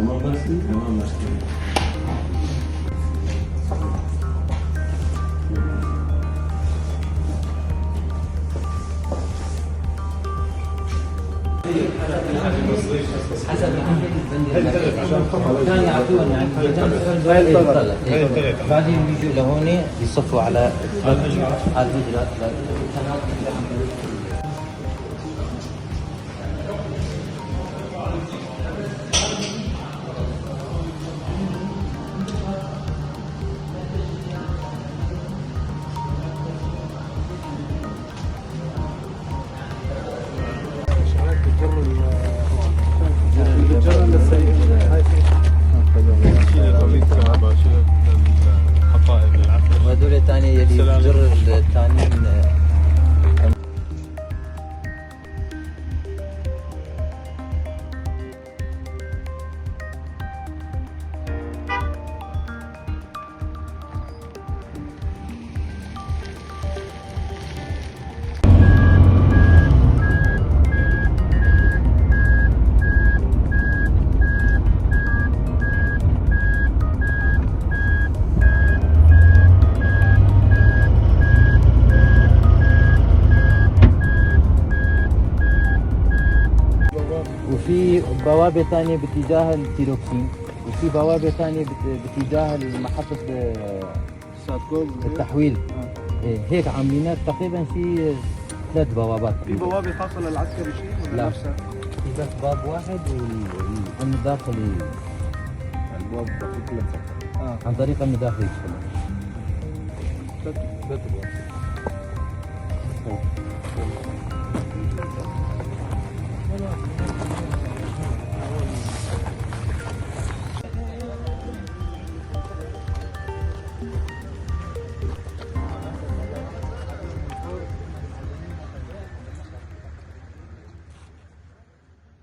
Tamam merci. Tamam merci. حسب كان يعطونا يعني بعدين بيجوا لهون يصفوا على على الهجرات. وهدول الثاني يلي بجر الثانيين. وفي بوابة ثانية باتجاه التيروكسين، وفي بوابة ثانية باتجاه محطة التحويل. إيه، هيك عاملينها تقريبا في 3 بوابات. في بوابة خاصة للعسكري شيء ولا لا. نفسها؟ في بس باب واحد والأمن الداخلي. البواب الداخلي كلها مسكرة. عن طريق الأمن الداخلي يدخلوا. 3 ابواب.